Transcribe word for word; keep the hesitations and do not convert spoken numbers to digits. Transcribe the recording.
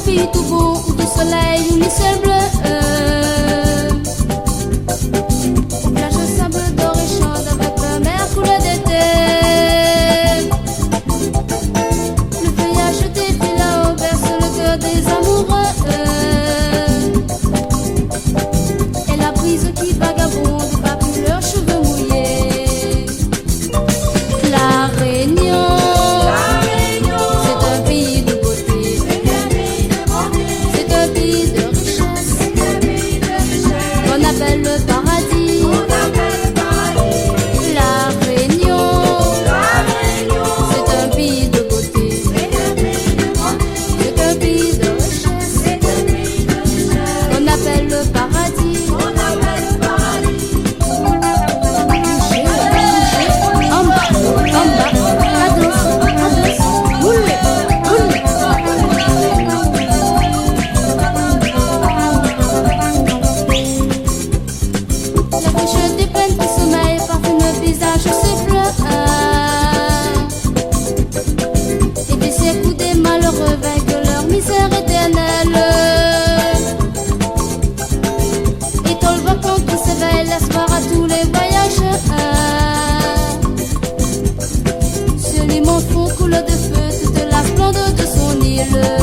Péi tout bo, ousa le solèy i sèl blé. Plaz sab dor é sho avèk la mèr koulèr d'été. Le feuillage défilé bèrse le kèr dé amoureux. É la briz ki vagabonde pa pli lèr shové mouyé. La Réunion, c'est un pays de beauté, c'est un pays de richesse, qu'on appelle le paradis. La Réunion, c'est un pays de beauté, c'est un pays de richesse, qu'on appelle le paradis. Bouzé, bouzé, anba, anba, kadans, kadans, boulé, boulé. La fraîcheur des plaines qui sommeillent parfume le visage, souffle. Et des cercles où des malheureux vainquent leur misère éternelle. Étoiles vacantes qui s'éveillent, l'espoir à tous les voyageurs. Sur l'immense fond coule de feu toute la splendeur de son île.